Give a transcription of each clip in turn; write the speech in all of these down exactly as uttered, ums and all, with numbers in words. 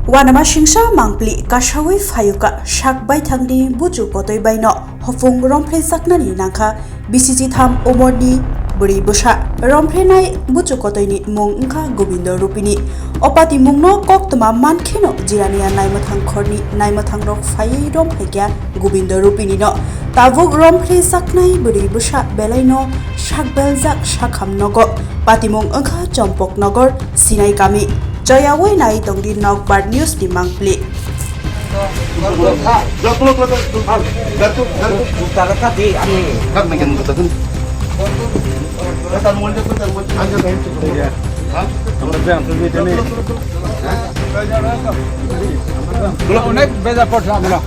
Wanama singsa mangpli kasawi phayuka sak baithangni buchu kotoi baino hopung romphrejaknani nangkha bisi chitham umorni bwrwi bwsa. Romphrenai buchu kotoini mung wngkha Gobindo Rupini. O patimungno koktwma mankheno jirania naimwthang khorni naimwthangrok phaiwi romphaikha Gobindo Rupinino. Tabuk romphrejaknai bwrwi bwsa belaino sakbeljak sakham nogo. Patimung wngkha Chompoknogor Sinai kami. Choyawi nai tongdi Nokbar News ni mangpli. অনেক বেজা পড়ছে আমরা।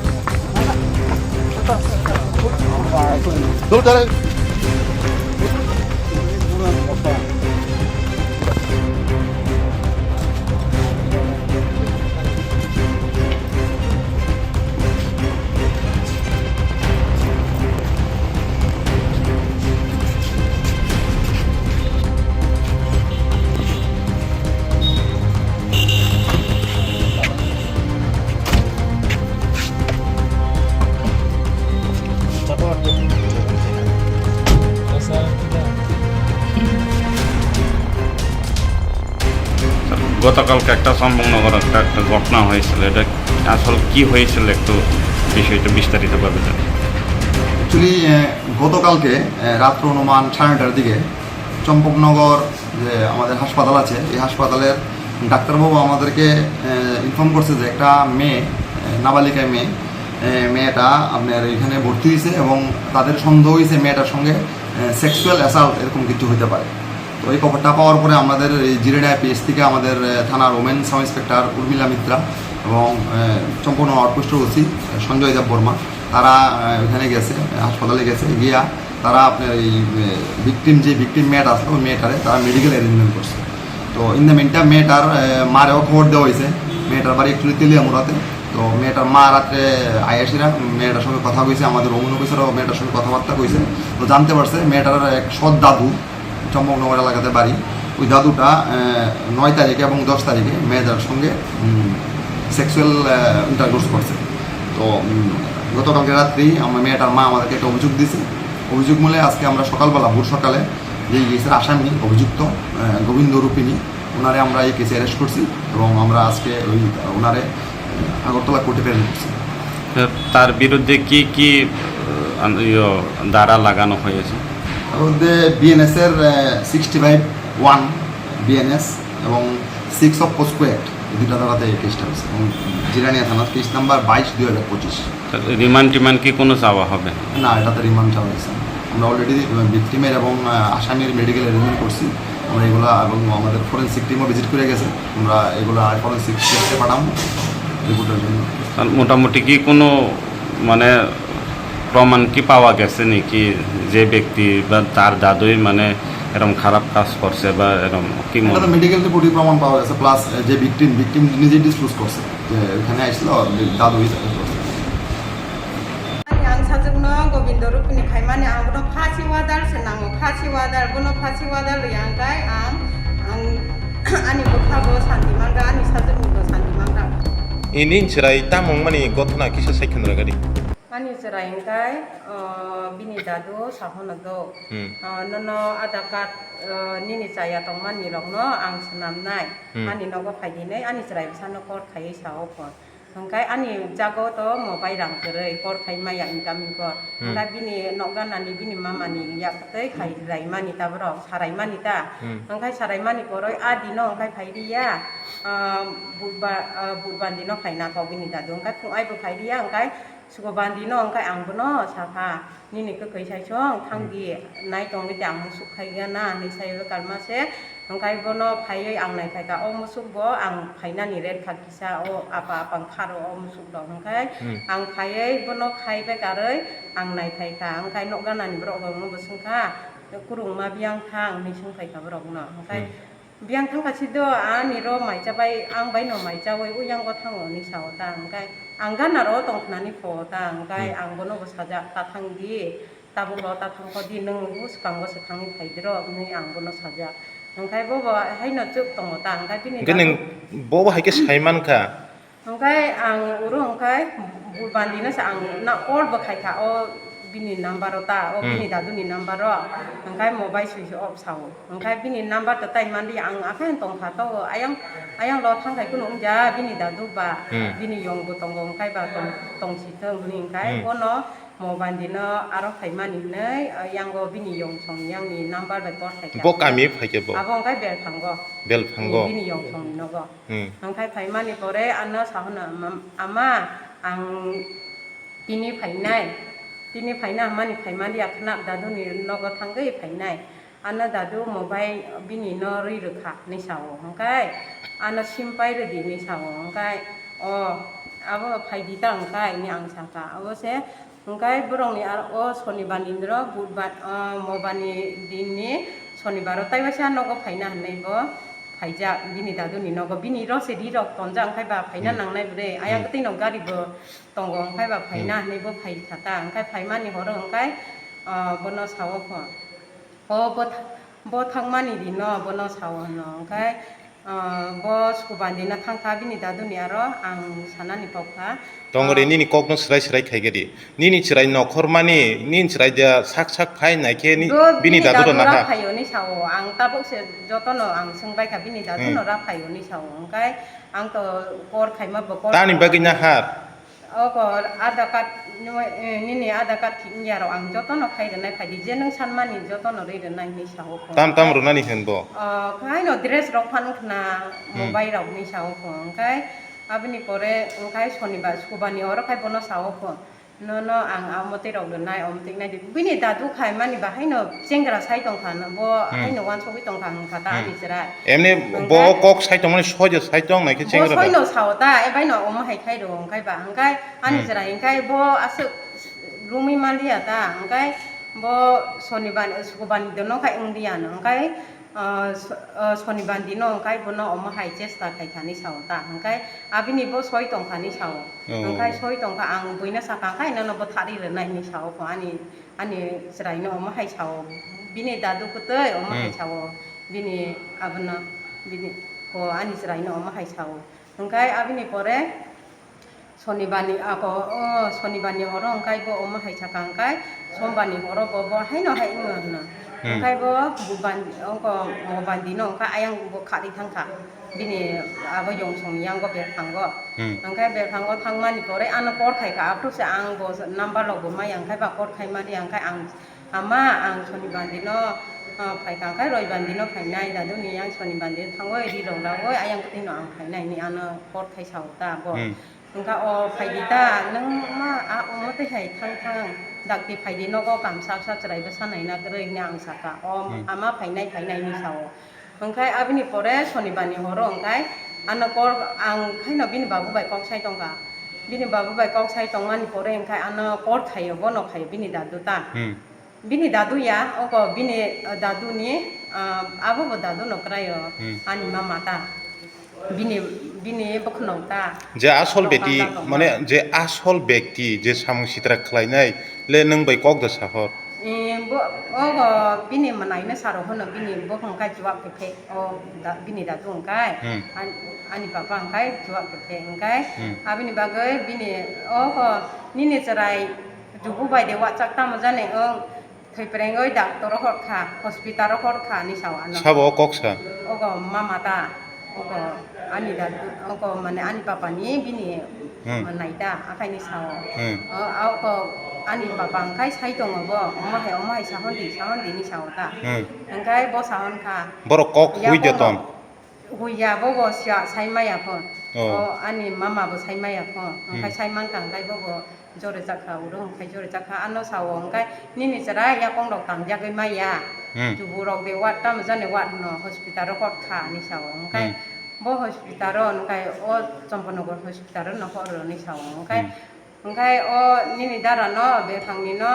গতকালকে একটা চম্পকনগর একটা, একটা ঘটনা হয়েছিল, এটা আসলে কি হয়েছিল একটু বিষয়টা বিস্তারিতভাবে জানি। অ্যাকচুয়ালি, আহ, গতকালকে, আহ, রাত্র অনুমান সাড়ে নটার দিকে চম্পকনগর যে আমাদের হাসপাতাল আছে, এই হাসপাতালের ডাক্তারবাবু আমাদেরকে, আহ, ইনফর্ম করছে যে একটা মেয়ে, আহ, নাবালিকা মেয়ে, আহ, মেয়েটা আপনার এখানে ভর্তি হয়েছে এবং তাদের সন্দেহ হয়েছে মেয়েটার সঙ্গে, আহ, সেক্সুয়াল অ্যাসাল্ট এরকম কিছু হতে পারে। তো এই খবরটা পাওয়ার পরে আমাদের এই জিরানিয়া পিএস থেকে আমাদের, আহ, থানার ওমেন সাব ইন্সপেক্টর উর্মিলা মিত্রা এবং, আহ, চম্পকনগর আউটপোস্টের ওসি সঞ্জয় দেব বর্মা, তারা, আহ, ওখানে গেছে, হাসপাতালে গেছে, গিয়া তারা আপনার এই, আহ, ভিকটিম, যে ভিকটিম মেয়েটা আসলো, ওই মেয়েটারে তারা মেডিকেল অ্যারেঞ্জমেন্ট করছে। তো ইন দ্য মিনটাইম মেয়েটার, আহ, মারেও খবর দেওয়া হয়েছে, মেয়েটার বাড়ি একচুয়ালি তেলিয়ামুড়াতে। তো মেয়েটার মা রাত্রে আইয়াসিরা মেয়েটার সঙ্গে কথা কইছে, আমাদের ওমেন অফিসারও মেয়েটার সঙ্গে কথাবার্তা কইছে। তো জানতে পারছে মেয়েটার এক সৎ দাদু চম্পকনগর এলাকাতে বাড়ি। ওই দাদুটা, আহ, নয় তারিখে এবং দশ তারিখে মেয়েটার সঙ্গে, উম, সেক্সুয়াল, আহ, ইন্টারকোর্স করছে। তো, উম, গতকালকে রাত্রেই আমার মেয়েটার মা আমাদেরকে একটা অভিযোগ দিয়েছে। অভিযোগ মূলে আজকে আমরা সকালবেলা, ভোর সকালে যে গিয়েছে আসামি অভিযুক্ত, আহ, গোবিন্দ রূপিণী, ওনারে আমরা এই কেসে অ্যারেস্ট করছি এবং আমরা আজকে ওই ওনারে, আহ, আগরতলা কোর্টে প্রেরণ করছি। তার বিরুদ্ধে কি কি, আহ, আন-, ইয়ো, ধারা লাগানো হয়েছে? তার মধ্যে বিএনএস এর, আহ, সিক্সটি ফাইভ ওয়ান বিএনএস এবং সিক্স অফ পোস্কো অ্যাক্ট, এই দুইটা ধারাতে এই কেসটা হয়েছে এবং জিরানিয়া থানা কেস নাম্বার বাইশ দুই হাজার পঁচিশ। রিমান্ড টিমান্ড কি কোনো চাওয়া হবে? না, এটাতে রিমান্ড চাওয়া হয়েছে না। আমরা অলরেডি ভিকটিমের এবং, আহ, আসামির মেডিকেল অ্যারেঞ্জমেন্ট করছি আমরা এগুলা, এবং আমাদের ফরেন্সিক টিমও ভিজিট করে গেছে। আমরা এগুলা ফরেন্সিক টেস্টে পাঠাবো রিপোর্টের জন্য। আর মোটামুটি কি কোনো, মানে, প্রমাণ কি পাওয়া গেছে নাকি যে ব্যক্তি বা তার দাদুই, মানে, এরকম খারাপ কাজ করছে বা এরকম কি মনে এটা তো হয়? মেডিকেল রিপোর্টই প্রমাণ পাওয়া গেছে, প্লাস যে ভিকটিম, ভিকটিম নিজেই ডিসক্লোজ করছে যে ওখানে আসছিল, দাদুই করছে। Ani ang sajwkno Gobindo Rupini khaimani ang bono phasi wadal se nango, phasi wadal, bono phasi wadal rwya hwnkhe ang, ang ani bwkha bo santi mangra, ani sajwkni bo santi mangra. Ini chwrai tamo wngmani gothona kisa sai khwna rwgadi. Ani chwrai hwnkhe, o, bini dadu sahono do. Hmm. O, nono Aadhaar card, o, nini chaya tongmani rokno ang swnamnai. Hmm. Ani nogo phaidi hinwi ani chwrai bwsano call khaiwi sao phone. Hwnkhe ani jago to mobile rang kwrwi call khai maya incoming call. Hmm. Hwnkhe bini nokganani bini mamani yaktwi khai raimani ta borok, saraimani ta. Hmm. Hwnkhe saraimani kwrwi a dino hwnkhe phailiya, ah, budba-, ah, budbandi no phaina kok bini dadu. Hwnkhe phung aibo phailiya, hwnkhe sukrobandi no hwnkhe ang bono sakha, "Nini kwkhwi saisong thangdi, hmm, nai tongwi de ang musuk khaigana," hinwi saiwi karma se. Hwnkhe bono phaiwi ang naiphaikha, o musuk bo ang phainani red kha kisa, o apa apa wngkha ro o musuk rok. Hwnkhe, hmm, ang phaiwi bono khaibai karwi ang naiphaikha. Hwnkhe nokganani borok rokno bo swngkha, "Kwrwngma biyang thang?" hinwi swngphaikha borokno. Hwnkhe, hmm, "Biyang thangkha si do, ani ro maicha bai, ang bai no maichawi uyango thango," hinwi sao ta. Hwnkhe, "Ang gana ro tongkhnani pho ta," hwnkhe, hmm, ang bono bo sajak, "Ta thangdi, tabuk ro ta thangkho di, nwng bwskango se thangwi phaidi ro," hinwi ang bono sajak. Hwnkhe bo bo haino chuk tongo ta, hwnkhe bini hwnkhe dadu nwng bo bo hai khe sai mankha, Hwnkhe ang uro hwnkhe bu-, bandi no se ang na call bo khaikha o bini number o ta, o Hmm. bini dadu ni number o. Hwnkhe mobile switch off sao. Hwnkhe bini number to tai mandi ang akhai tongkha to ayang, ayang lo thangkhai kunu wngya bini dadu ba Hmm. bini yong bo tongo hwnkhe ba tong, tongsi thwng hwnwi hwnkhe Hmm. bono mo bandi no aro phaimani hinwi, o, yango bini yong song yang ni number bai call khaikha. Bo kami phaikhe bo? Abo hwnkhe Belphango. Belphango? Bini yong song ni nogo. Hmm. Hwnkhe phaimani pore ano sahono ama, ama ang tini phainai. Tini phaina hwnmani phaimani akhna dadu ni nogo thangwi phainai. Ano dadu mobile bini no rwi rwkha hinwi sao. Hwnkhe ano sim pai rwdi hinwi sao. Hwnkhe o abo phaidi ta hwnkhe hinwi ang sakha. Abo se hwnkhe borokni aro o sonibar ni ro budbar, o mobar ni din ni sonibar o tai waisa nogo phaina hinwi bo phaijak bini dadu ni nogo. Bini ro se ri rok tonjak hwnkhe ba phaina Hmm. nangnai bwrwi. Ayang Hmm. kwtwi no gari bo tongo hwnkhe ba phaina Hmm. hinwi bo phai kha ta. Hwnkhe phaimani horo hwnkhe, o, bono sao pho. O bo tha-, bo thangmani dino bono sao hwno, hwnkhe, ah, bo sukubandi no thangkha bini daduni aro ang sanani kokha. Tongori Ah. nini kokno swrai swrai khaigadi. Nini chwrai nokhor mani, nini chwrai de sak sak phai naikhe ni, Do bini bini dadu dadu rw naha. Raphaio ni sao, ang tabuk se jotono ang swngbaikha bini dadu Hmm. no raphaio ni sao, hwnkhe ang to kor khaima bo kor Tani bagwi naha. Oko Aadhaar card nw-, eh, nini Aadhaar card thik wngya rok ang jotono khai rwnai phaidi, je nwng sanmani jotono rwi rwnai hinwi sao kho. Tam tam rwnani hwn bo? Ah, haino dress rok phan wngkhna Hmm. mobile rok hinwi sao kho. Hwnkhe aboni pore wngkhai sonibar, sukubani oro khai bono sao kho. Nono ang amotwi rok rwnai, omotwi nai di. Bini dadu khai mani ba haino chengra sai tongkha no, bo Hmm. haino wansogwi tongkha wngkha ta Hmm. ani chwrai. Emni Hwnkhe bo kok sai tongmani soijo sai tong naikhe Bo chengra da? Soino sao ta, e baino omo hai khai rw hwnkhe ba, hwnkhe ani Hmm. chwrai hwnkhe bo aswk romwi manliya ta, hwnkhe bo sonibar, sukubani dono khai wngdi ano, hwnkhe, ah, so-, ah, sonibar dino hwnkhe bono omo hai chesta khai thani sao ta, hwnkhe abini bo soi tongkha ni sao, Oh. hwnkhe soi tongkha ang buino sakha, hwnkhe nono bo thari rwnai hinwi sao kho ani, ani chwraino omo hai sao, bini dadu kwtwi omo hai Hmm. sao, bini abono, bini ko ani chwraino omo hai sao. Hwnkhe abini pore sonibarni, ako, o, sonibarni horo hwnkhe bo omo hai sakha, hwnkhe sombarni horo bo, bo haino hai wngma hwno. Hmm. Hwnkhe bo buban-, ongko mobile dino hwnkhe ayang bo kharwi thangkha. Bini abo yong song yango belphango. Hmm. Hwnkhe belphango thangmani pore ano call khaikha, aphuru se ang bo number rok bo maya, hwnkhe ba call khaimani hwnkhe ang Ama, ang sonibar dino, ah, phaikha, hwnkhe roibar dino phainai, daduni yang sonibar dino thangwi ri rok rawi ayang kwtwino ang phainai hinwi ano call khai sao ta bo. Hmm. Hwnkha o phaidi ta, nwng ma a omo twi hai thang thang, dakti phaidi nogo kam sap sap chwrai bwsa naina kwrwi hinwi ang sakha. O Hmm. ama phainai phainai hinwi sao. Hwnkhe abini pore sonibarni horo hwnkhe ano call ang khaino bini babu bai kok sai tongkha. Bini babu bai kok sai tongmani pore hwnkhe ano call khaio, bono khaio bini dadu ta. Hmm. Bini dadu ya, oko bini, uh, dadu ni, uh, abo bo dadu no kwraio, Hmm. ani mama ta. Bini, bini bwkhwnok ta. Je asol Tokma beti, ta tongma. Mane je asol bekti, je samung sitra khlainai, le nwng bai kok da sahor? Eh, bo, ogo bini mwnaino saro hwno, bini bwkhwng kha juak khe phe, o da, bini dadu hwnkhe, Hmm. an-, ani papa hwnkhe juak khe phe hwnkhe, Hmm. abini bagwi bini, ogo nini chwrai jubu bai de wachak tamo jani wng, thwi phrengwi doctor o hor kha, hospital o hor kha, hinwi sao ano. Sabo o kok sa? Ogo mama ta. Oko ani dad-, oko mane ani papa ni bini Hmm. manai ta, akai ni sao. Hmm. O, a oko ani papa wngkhai sai tongo bo, omo hai, omo hai sahon di, sahon di ni sao ta. Hmm. Wngkhai bo sahon kha. Borok kok Ya hui de kono ton. Hui ya bo, bo sia-, sai maya pho. Oh. O ani mama bo sai maya pho. Hmm. Wngkhai sai mankha, wngkhai bo bo Jore chakha, uro hwnkhe jore chakha, ano sao, hwnkhe nini chwrai yakong rok tangjagwi maya. Hmm. Chubu rok de ward tamo jani ward no hospital o hor kha, hinwi sao. Hwnkhe Hmm. bo hospital o, hwnkhe o Champanagar hospital o no hor, hinwi sao. Hwnkhe, Hmm. hwnkhe o nini dara no, bethang ni no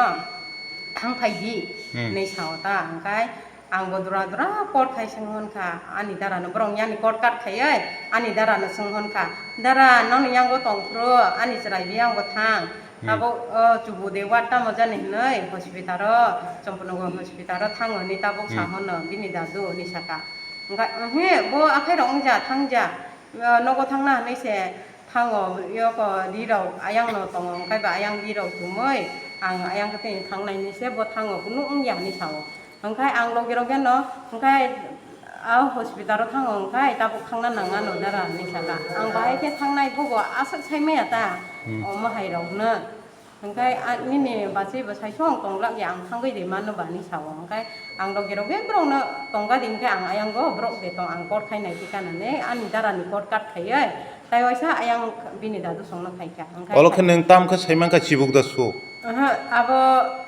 thang phai di, Hmm. hinwi sao ta. Hwnkhe Ang bo dura dura court khai swng hwn kha, ani dara no, borok ni ani court card khai oi, ani dara no swng hwn kha, "Dara, nokni yango tong phuru ani chwrai biyang bo thang, Hmm. abo, o, chubu de ward tamo jani hinwi hospital o, Champanagar hospital o thango," hinwi tabuk sa Hmm. hwn no bini dadu hinwi saka. Hwnkha, "Ohe, bo akhai rok wngya, thangya, o, nogo thangna hinwi se." Thango, yoko rirok ayangno tongo, hwnkhe ba ayang rirok tumui ang ayang khe tini thangnaini se bo thango, kunu wngya hinwi sao. Hwnkhe ang logi rok yano, hwnkhe a hospital o thango, hwnkhe tabuk thangna nang ano dara hinwi saka. Ang bahai khe thangnai, bobo aswk sai maya ta, Hmm. omo hai rokno. Hwnkhe a, nini bachwi bwsai song tonglak ya, ang thangwi de mano ba hinwi sao. Hwnkhe ang logi rok be borokno tongga di, hwnkhe ang ayang go borok de tong, ang kor khai nai khe kanane, ani dara ni kor kat khaiwi, tai waisa ayang bini dadu songno khai kha. Hwnkhe Olo khe khai nwng tam khe sai man kha chibuk da su? Oho, abo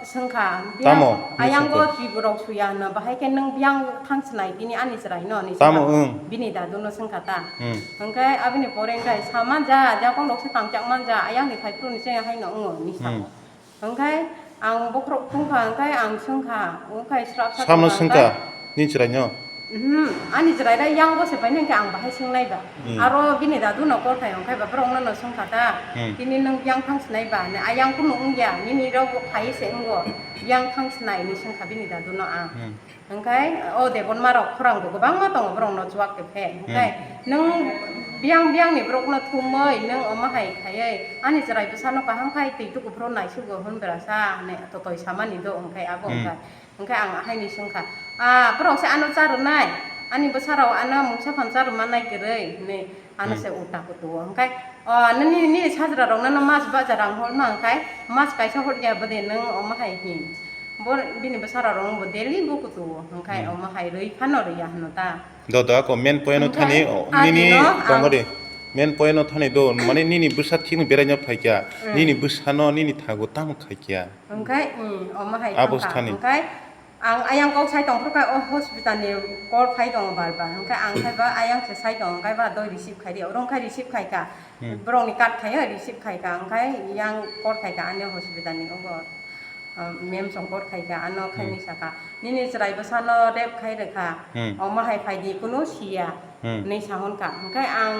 swngkha. Biyang Tamo? Ayang go Swngkha. Chiborok suya hwno, bahai khe nwng biyang thang sinai tini ani chwrai no, ni Tamo swngkha. Wng? Bini dadu no swngkha ta. Hmm. Hwnkhe aboni pore hwnkhe sa manja, jakong rok se tangchak manja, ayang ni phaiphru ni se haino wngo, ni sa. Hmm. Hwnkhe ang bokhorok thung kha, hwnkhe ang swng kha, hwnkhe srap sa Samno thung kha, swng kha? Hwnkhe Ni chwrai no? Mhm, ani chwrai da yang bo se pai hwnkhe ang bahai swng nai ba. Hmm. Aro bini dadu no kor khai hwnkhe ba borok no no swng kha ta. Hmm. Tini nwng yang thang sinai ba, ne ayang kunu wngya, nini rok bo phai se wngo, yang thang sinai ni swng kha bini dadu no ang. Hmm. Hwnkhe o debonma rok khorang bo kwbangma tongo borok no chuak khe phe. Hwnkhe Hmm. nwng biyang biyang ni borok no thumui nwng omo hai khaiwi ani chwrai bwsa no kaham khai twi tuku phuru naisugo hwn berasa hwnwi totoi samani do hwnkhe abo Hmm. hwnkhe. Hwnkhe ang haini swngkha, "Ah, borok se ano cha rwnai? Ani bwsarok ano mungsa phan cha rwma nai kwrwi?" hinwi ano Hmm. se ulta kutuo. Hwnkhe, "O, nini, nini sajra rok no mas baja rang hor ma hwnkhe mas kaisa hor ya bwde nwng omo hai hin?" Bo bini bwsarok rok bo daily bo kutuo. Hwnkhe Hmm. omo hai rwi phano rwya hwno ta. Do, do, ako main point no Hwnkhe thani, o, ani nini no tongo ang de. Main point no thani do, mane nini bwsa thikno berai no phaikya. Hmm. Nini bwsano nini thago tamo khaikya. Hwnkhe, hmm, omo hai Abo thangkha. Thani. Hwnkhe ang ayang kok sai tongphuru khe o hospital ni call phai tongo bar bar. Hwnkhe ang khai ba ayang se sai tongo, hwnkhe ba doi receive khai di. Oro hwnkhe receive khai kha. Hmm. Borok ni card khai o receive khai kha. Hwnkhe yang call khai kha ani hospital ni obo, ah, ma'am song call khai kha. Ano khai Hmm. ni saka, "Nini chwrai bwsa no rape khai rwkha. Hmm. Omo hai phai di, kunu siya." Hmm. Hinwi sa hwn kha. Hwnkhe ang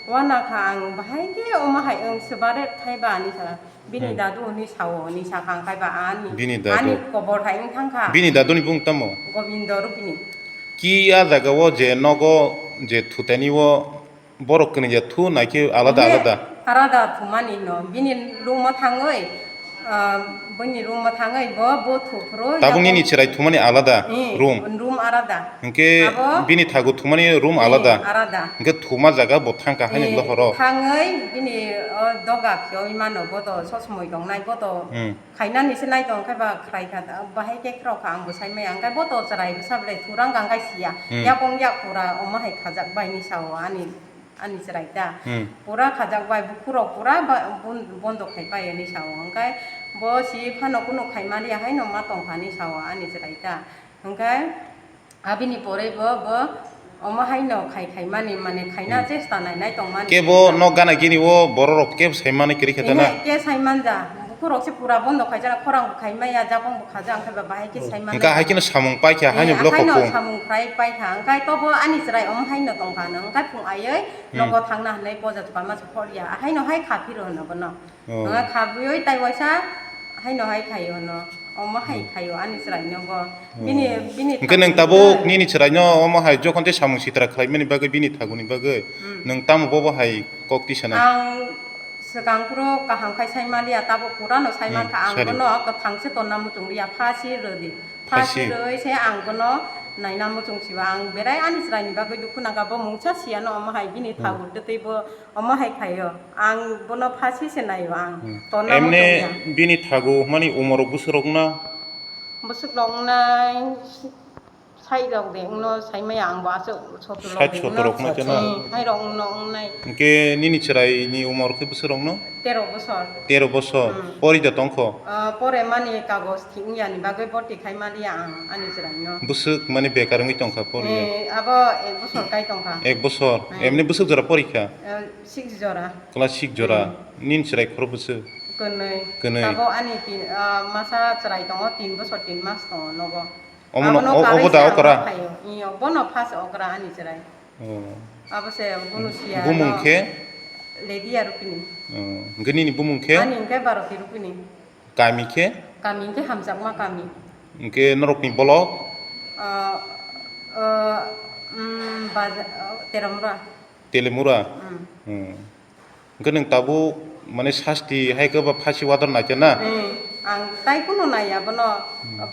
uana kha, ang bahai khe omo hai wng se ba rape khai ba hinwi sa. Bini Hmm. dadu hwnwi sao, hwnwi sakha, hwnkhe ba ani, Bini dadu. Ani kobor hai wng thang kha. Bini daduni bung tamo? Gobindo Rupini. Ki a jaga o je nogo je thutani o borok kwnwi ya thu nai khe alada Ohe alada? Alada thumani no. Bini room o thangwi, ah, bini room o thangwi bo, bo thuphuru Tabuk ya nini bo chwrai thumani alada Hmm, room? Room alada. Hwnkhe Abo bini thago thumani room Hmm, alada? Alada. Hwnkhe thuma jaga bo thang kha haini Eh, bwlai horo? Thangwi bini, o, doga khiwi mano, bo to sosmoi tongnai, bo to Hmm. khainani se nai tong khe ba khwrai kha, bahai khe khwrao kha, ang bo sai maya, hwnkhe bo to chwrai bwsa belai thurang gang kai siya, Hmm. yakong yak pura omo hai khajak bai ni sao ani, ani chwrai ta. Hmm. Pura khajak bai bukhurok pura ba-, bun-, bondo khai pai ni sao, hwnkhe bo si phano kunu khai maliya haino ma tong kha ni sao ani chwrai ta, hwnkhe Abini pore bo, bo omo haino khai khai mani, mane khaina Hmm. chesta nai nai tong mani. Kebo nok gana gini o borok rok kebo sai mani kwrwi khe tana? Ine ke sai manja, bukhuk rok se pura bondo khai jana, khorang bo khai maya, jakong bo khaja, hwnkhe ba bahai khe sai mani. Hwnkhe hai kheno samung pai kha, haino Eh, block haino khopung. Samung khai pai kha, hwnkhe to bo ani chwrai omo haino tong kha no, hwnkhe phung aioi Hmm. nogo thangna hinwi boja tukama se khor ya, haino hai kha phiro hwno bono. Oh. Ang kha bui oi tai waisa haino hai khaio no. Omo hai Hmm. khaio ani chwrai no bo. Oh. Bini, bini Hwnkhe nwng tabuk nini chwrai no omo hai jokhon tei samung sitra khlai mani bagwi bini thaguni bagwi Hmm. nwng tamo bobo hai kok tisa na? Ang swkang phuru kaham khai sai maliya, tabuk pura no sai Hmm, mankha ang sari. Bono kwthang se tonna muchung liya, pha si rwdi. Pha si Phaisi. Rwi se ang bono naina muchung siba, ang berai ani chwraini bagwi dukhu nangkha, bo mungsa siyano omo hai bini Hmm. thago twtwi bo omo hai khaio. Ang bono pha si se naio ang. Hmm. Tonna Emne muchung ya. Bini thago hwnmani umor bwswk rok na? Bwswk rok wngnai side rok de wngno sai maya ang bo aswk soto rok Side de soto wngno. Rok na khe na? Hmm, hai rok wngno wngnai. Hwnkhe nini chwraini umor khe bwswk rok no? Tero bosor. Tero bosor. Hmm. Pori da tongkho? Ah, pore mani kagoj thik wngya ni bagwi borti khai maliya ang ani chwraino. Bwswk mani bekar wngwi tongkha poriya? Eh, abo ek bosor kai tongkha. Ek bosor. Hmm. Emni bwswk jora porikha? Eh, six jora. Class six jora. Hmm. Nini chwrai khoro bwswk? Kwnwi. Kwnwi. Abo ani tin, ah, masa chwrai tongo, tin bosor tin mas tongo nogo. Omono, Abono o, karwi obo da se ang okra? Phaio. Iyo, bono first okra ani chwrai. Oh. Abo se bono siya Bumung no khe? Ledia Rupini. Oh. Hwnkhe nini bumung khe? Ani hwnkhe Baroti Rupini. Kami khe? Kami hwnkhe Hamjakma kami. Hwnkhe norokni bolok? Ah, ah, mm, baja-, ah, Teramura. Telemura? Mm. Hmm. Hwnkhe nwng tabuk mane sasti hai khe ba phasi wadar naikhe na? Hmm, ang tai kunu naiya bono,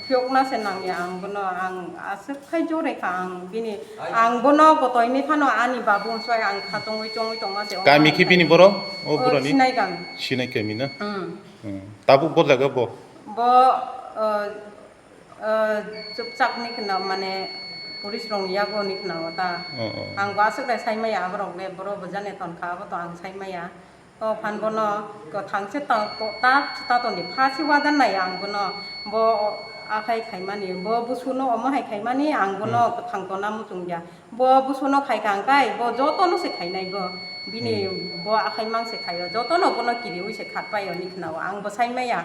phiyokna se nangya ang bono, ang aswk khai jore kha ang bini, ang bono kotoini phano ani babu hwnsuai ang kha tongwi chongwi tongma se. Kami khe bini borok? O, oh, burani? Sinai kami. Sinai kami na? Hmm. Hmm. Tabuk bo jaga bo? Bo, uh, uh, chupchak ni khna mane police rong yago ni khna o ta. Oh, oh. Ang bo aswk dai sai maya aborok le, boro bo jani ton kha, abo to ang sai maya. To phan bono kwthang se ta, to, ta, ta toni pha si wadan nai ang bono. Bo akhai khaimani, bo busuno omo hai khaimani ang bono, hmm, kwthang tona muchung ya. Bo busuno khai kha ang kai, bo jotono se khainai bo. Bini, hmm, bo akhai mang se khaio, jotono bono kiriui se khat paio ni khna o. Ang bo sai maya.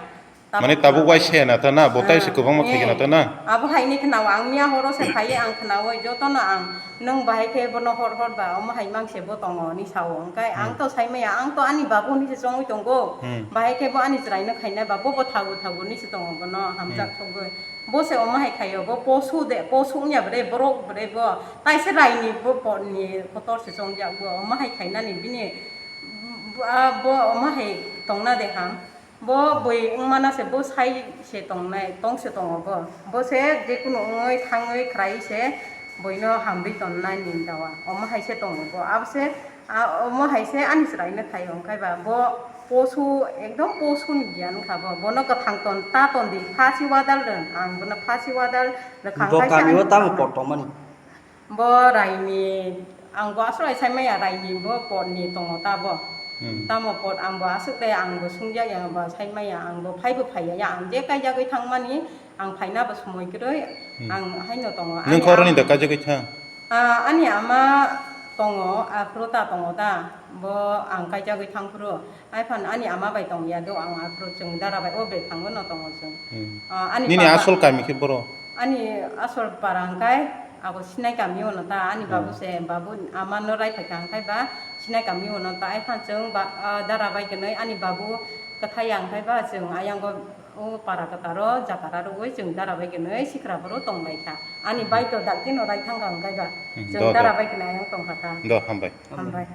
Mane tabuk waisa na ta na, bo tai se kwbangma khai na ta na. Abo hai ni khna o, ang miya horo se phai ang khna o, jotono ang nwng bahai khe bono hor hor ba, omo hai mang se bo tongo ni sao, hwnkhe ang to sai maya, ang to ani babu ni se chongwi tongo, hmm, bahai khe bo ani chwrai no khainai ba, bo bo thagu thagu ni se tongo, bono hamjak thogwi. Bo se omo hai khaio, bo posu de, posu wngya bre, borok bre bo, tai se rai ni bo por ni kotor se chongjak bo, omo hai khainani bini, bo, bo omo hai tongna de ham. Bo bui wngmana se, bo sai se tongnai, tong se tongo bo. Bo se jekunu wngwi thangwi khwrai se buino hamri tonnai ni dawa. Omo hai se tongo bo. Abo se, a, omo hai se ani chwraino thaio, wngkhai ba bo posu, ekdom posu ni giyan wngkha bo. Bono kwthang ton, ta ton di, phasi wadal rwng. Ang bono phasi wadal rwkhang. Bo khai se kamio ani tamo tongmani. Pot tongmani? Bo raini, ang bo aswk sai maya, raini bo pot ni tongo ta bo. Hmm. Tamo pot ang bo aswk de, ang bo sungya ya, bo sai maya, ang bo phai bo phai ya, ang je kaijagwi thangmani, ang phaina bo somoi kwrwi, hmm, ang haino tongo. Nwng ani khoroni am-, da kaijagwi thang? Ah, ani ama tongo, aphuru ta tongo ta, bo ang kaijagwi thangphuru. Ai phan ani ama bai tongya do, ang aphuru chwng dara bai o bephango no tongo chwng. Hmm. Ah, ani nini papa asol kami khe boro? Ani asol para hwnkhe abo Sinai kami o no ta, ani, hmm, babu se, babu ama no rai phaikha hwnkhe ba Sinai kami o no ta. Ai phan chwng ba, ah, dara bai kwnwi ani babu kwthai ya hwnkhe ba chwng ayang o, o para kwtaro jatara rwui chwng dara bai kwnwi sikra boro tong bai kha. Ani bai to dakti no rai thang kha hwnkhe ba, hmm, chwng do, do, dara bai kwnwi ayang tong kha ta. Do, hambai. Hambai.